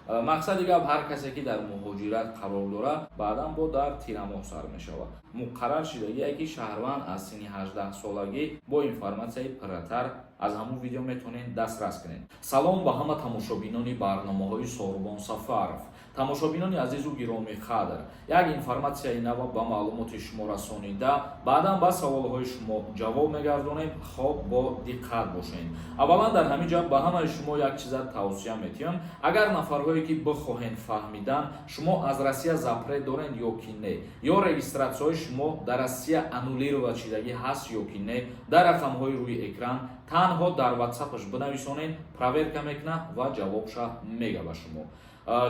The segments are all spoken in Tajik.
Мақсади гап, ҳар касе ки дар муҳоҷират қарор дорад, баъдан бо дар тирамоҳ сар мешавад. Муқаррар шидагие, ки шаҳрванд аз синни 18 солагӣ. Бо информатсияи пурратар аз ҳамун видео метавонед дастрас кунед. Салом ба ҳама тамошобинони барномаҳои Сорбон Сафаров. Тамошобинони азизу гиромиқадр, як информатсияи нава ба маълумоти шумо расонида, баъдан ба саволҳои шумо ҷавоб мегардонем. Хоб, бо диққат бошед. Аввалан, дар ҳамин ҷо ба ҳамаи шумо як чиза тавсия метиҳам. Агар нафарҳое ки бихоҳед фаҳмидан, шумо аз Россия запрет доред ё ки не, ё регистратсияҳои шумо дар Россия аннулировать шидагӣ ҳаст ё ки не, дар рақамҳои рӯи экран танҳо дар ватсапаш бинависонед, проверка мекунад ва ҷавобша мега ба шумо.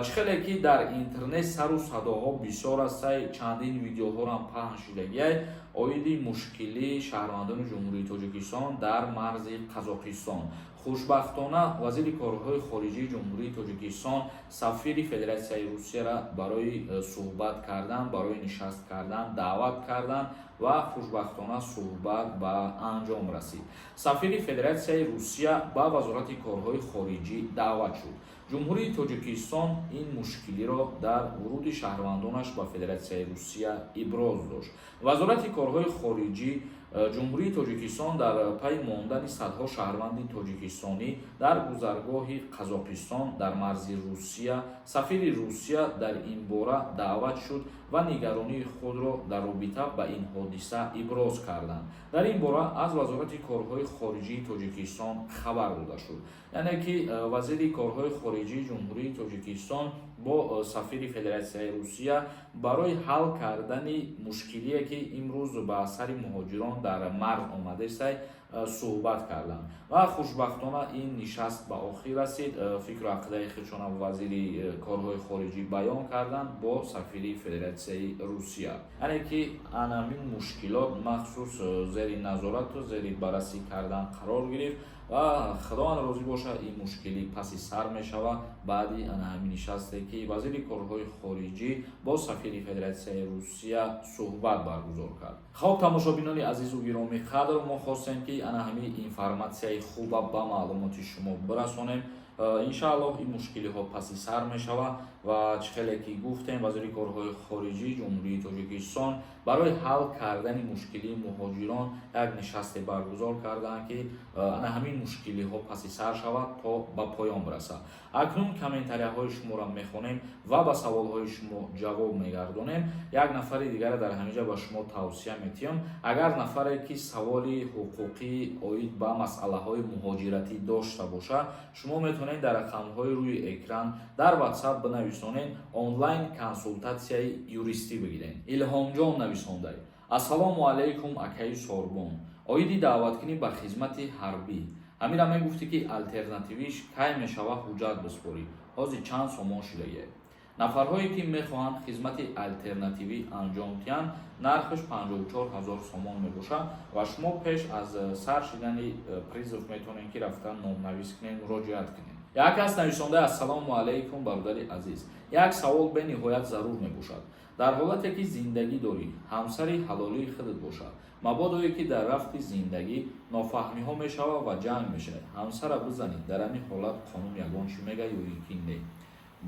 Чӣ хеле ки дар интернет сару садоҳо бисёр астай, чандин видеоҳоам паҳн шидагиай оиди мушкилии шаҳрвандони Ҷумҳурии Тоҷикистон дар марзи Қазоқистон. Хушбахтона, вазири корҳои хориҷии Ҷумҳурии Тоҷикистон сафири Федератсияи Русияра барои суҳбат кардан, барои нишаст кардан даъват кардан ва хушбахтона суҳбат ба анҷом расид. Сафири Федератсияи Русия ба Вазорати корҳои хориҷӣ даъват шуд. Ҷумҳурии Тоҷикистон ин мушкилиро дар вуруди шаҳрвандонаш ба Федератсияи Русия иброз дошт. Вазорати корҳои хориҷӣ Ҷумҳурии Тоҷикистон дар пайи мондани садҳо шаҳрванди тоҷикистонӣ дар гузаргоҳи Қазоқистон дар марзи Русия, сафири Русия дар ин бора даъват шуд ва нигаронии худро дар робита ба ин ҳодиса иброз карданд. Дар ин бора аз Вазорати корҳои хориҷии Тоҷикистон хабар дода шуд. Яъне ки вазири корҳои хориҷии Ҷумҳурии Тоҷикистон бо сафири Федератсияи Русия барои ҳал кардани мушкилие, ки имрӯз ба сари муҳоҷирон дар марз омадесай, суҳбат карданд ва хушбахтона ин нишаст ба охир расид. Фикру ақидаи худшона вазири корҳои хориҷӣ баён карданд бо сафири Федератсияи Русия. Яъне ки анамин мушкилот махсус зери назорату зери баррасӣ кардан қарор гирифт ва Худованд розӣ бошад, ин мушкилӣ паси сар мешавад баъди ана ҳамин нишасте, ки вазири корҳои хориҷӣ бо сафири Федератсияи Русия суҳбат баргузор кард. Хоб, тамошобинони азизу гиромиқадр, мо хостем, ки ана ҳамин информатсияи хуба ба маълумоти шумо бирасонем. Иншааллоҳ, ин мушкилиҳо паси сар мешавад ва чӣ хеле ки гуфтем, вазири корҳои хориҷии Ҷумҳурии Тоҷикистон барои ҳал кардани мушкилии муҳоҷирон як нишасте баргузор карданд, ки ана ҳамин мушкилиҳо паси сар шавад, то ба поён бирасад. Акнун комментарияҳои шуморо мехонем ва ба саволҳои шумо ҷавоб мегардонем. Як нафари дигара дар ҳамин ҷа ба шумо тавсия метиҳам. Агар нафаре ки саволи ҳуқуқӣ оид ба масъалаҳои муҳоҷиратӣ дошта бошад, шумо метавонед дар рақамҳои рӯи экран дар ватсап бинависонед, онлайн консултатсияи юристӣ бигиред. Илҳомҷон нависондай: «Ассалому алайкум, акаи Сорбон. Оиди даъваткунӣ ба хизмати ҳарбӣ ҳамира мегуфтӣ, ки алтернативиш кай мешава, ҳуҷҷат биспорӣ? Ҳозир чанд сомон шудагие?» Нафарҳое ки мехоҳанд хизмати алтернативӣ анҷом диҳанд, нархаш 54 ҳазор сомон мебошад ва шумо пеш аз сар шидани призыв метавонед, ки рафта номнавис кунед, муроҷиат кунед. Як кас нависонда: «Ассалому алайкум, бародари азиз. Як савол бениҳоят зарур мебошад. Дар ҳолате ки зиндагӣ дорӣ, ҳамсари ҳалолии худат бошад, мабодое ки дар рафти зиндагӣ нофаҳмиҳо мешавад ва ҷанг мешавад, ҳамсара бизанӣ, дар ҳамин ҳолат қонун ягон чӣ мега ё ин ки не?»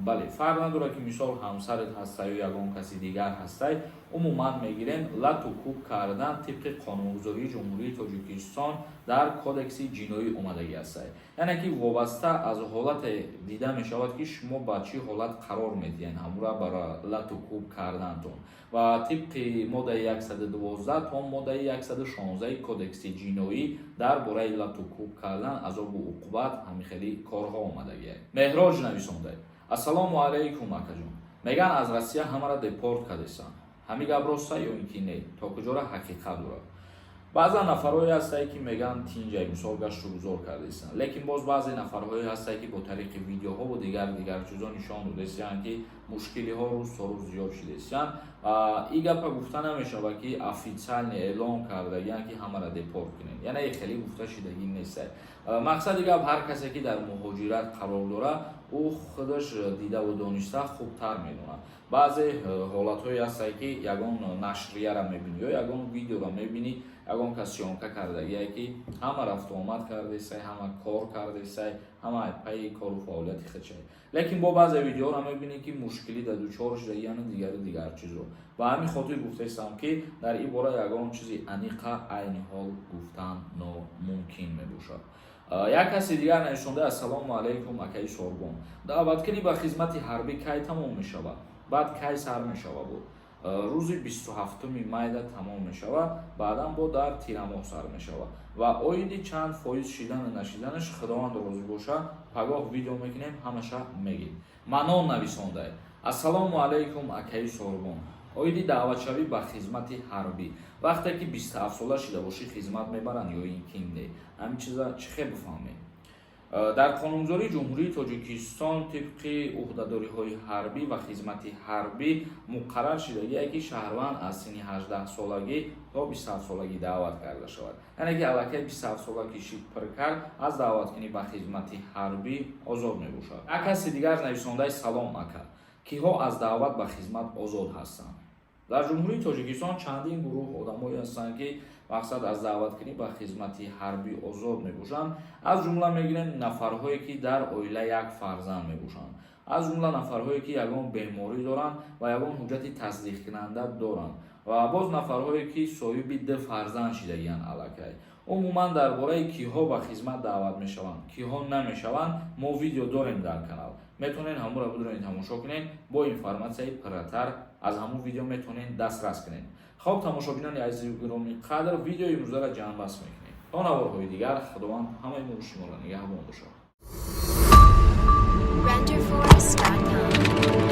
Бале, фарқ надорад, ки мисол ҳамсарат ҳастай ё ягон каси дигар ҳастай. Умуман мегирем, лату кӯб кардан тибқи қонунгузории Ҷумҳурии Тоҷикистон дар Кодекси ҷиноӣ омадагӣ ҳастай. Яъне ки вобаста аз ҳолате дида мешавад, ки шумо ба чӣ ҳолат қарор медиҳед ҳамура бара лату кӯб кардантон. Ва тибқи моддаи 112 то моддаи 116 Кодекси ҷиноӣ дар бораи лату кӯб кардан, азобу уқубат, ҳамин хели корҳо омадагиа. Меҳроҷ нависонда: «Ассалому алайкум, акаҷон. Меган, аз Россия ҳамаро депорт кардесанд. Ҳамин гап роста ё ин ки не? То куҷора ҳақиқат дорад?» Баъзан нафарҳое ҳастае, ки мегӯянд, тинҷай, мисол, гашту гузор кардесанд, лекин боз баъзе нафарҳое ҳастае, ки бо тариқи видеоҳову дигар дигар чизо нишон додесиянд, ки мушкилиҳо рӯз то рӯз зиёд шудесиянд. Ин гапа гуфта намешавад, ки официально эълон кардагиянд, ки ҳамаро депорт кунед. Яъне хеле гуфта шидагӣ нест. Мақсади гап, ҳар касе ки дар муҳоҷират қарор дорад, ӯ худаш дидаву дониста хубтар медонад. Баъзе ҳолатҳое ҳастае, ки ягон нашрияро мебинӣ ё ягон видеоро мебинӣ, ягон кас съёмка кардагие, ки ҳама рафту омад кардесай, ҳама кор кардесай. Ҳама пайи кору фаъолияти худшай. Лекин бо баъзе видеоро мебинӣ, ки мушкилӣ дар дучор шуда, яъне дигару дигар чизо. Ба ҳамин хотир гуфтаистам, ки дар ин бора ягон чизи аниқа айни ҳол гуфтан номумкин мебошад. Як каси дигар нависонда: «Ассалому алайкум, акаи Сорбон, даъваткунӣ ба хизмати ҳарбӣ кай тамом мешавад, баъд кай сар мешава?» Буд, рӯзи 27-уми майда тамом мешавад, баъдан бо дар тирамоҳ сар мешавад. Ва оиди чанд фоиз шидану нашиданаш, Худованд розӣ бошад, пагоҳ видео мекунем, ҳамаша мегӯем. Манон нависондай: «Ассалому алайкум, акаи Сорбон, оиди даъватшавӣ ба хизмати ҳарбӣ, вақте ки 27 сола шида бошӣ, хизмат мебаранд ё ин ки не? Ҳамин чиза чӣ хел бифаҳмем?» Дар қонунгузории Ҷумҳурии Тоҷикистон тибқи ӯҳдадориҳои ҳарбӣ ва хизмати ҳарбӣ муқаррар шидагие, ки шаҳрванд аз синни 18 солагӣ то 27 солагӣ даъват карда шавад. Яъне ки аллакай 27 сола ки шид, пир кард, аз даъваткунӣ ба хизмати ҳарбӣ озод мебошад. Як каси дигар нависондаи: «Салом, ака, киҳо аз даъват ба хизмат озод ҳастанд?» Дар Ҷумҳурии Тоҷикистон чандин гурӯҳ одамое ҳастанд, ки мақсад аз даъваткунӣ ба хизмати ҳарбӣ озод мебошанд. Аз ҷумла мегирем нафарҳое, ки дар оила як фарзанд мебошанд, аз ҷумла нафарҳое, ки ягон беморӣ доранд ва ягон ҳуҷҷати тасдиқкунанда доранд, ва боз нафарҳое, ки соҳиби ду фарзанд шидагиянд аллакай. Умуман, дар бораи киҳо ба хизмат даъват мешаванд, киҳо намешаванд, мо видео дорем дар канал, метавонед ҳамонро бидуред, тамошо кунед. Бо информатсияи пурратар аз ҳамон видео метавонед дастрас кунед. Хоб, тамошобинони азизу гиромӣ қадр, видеои имрӯзаро ҷамъбаст мекунем. То наворҳои дигар, Худованд ҳамаи моро шуморо нигаҳбон бошад. Renderforest.com.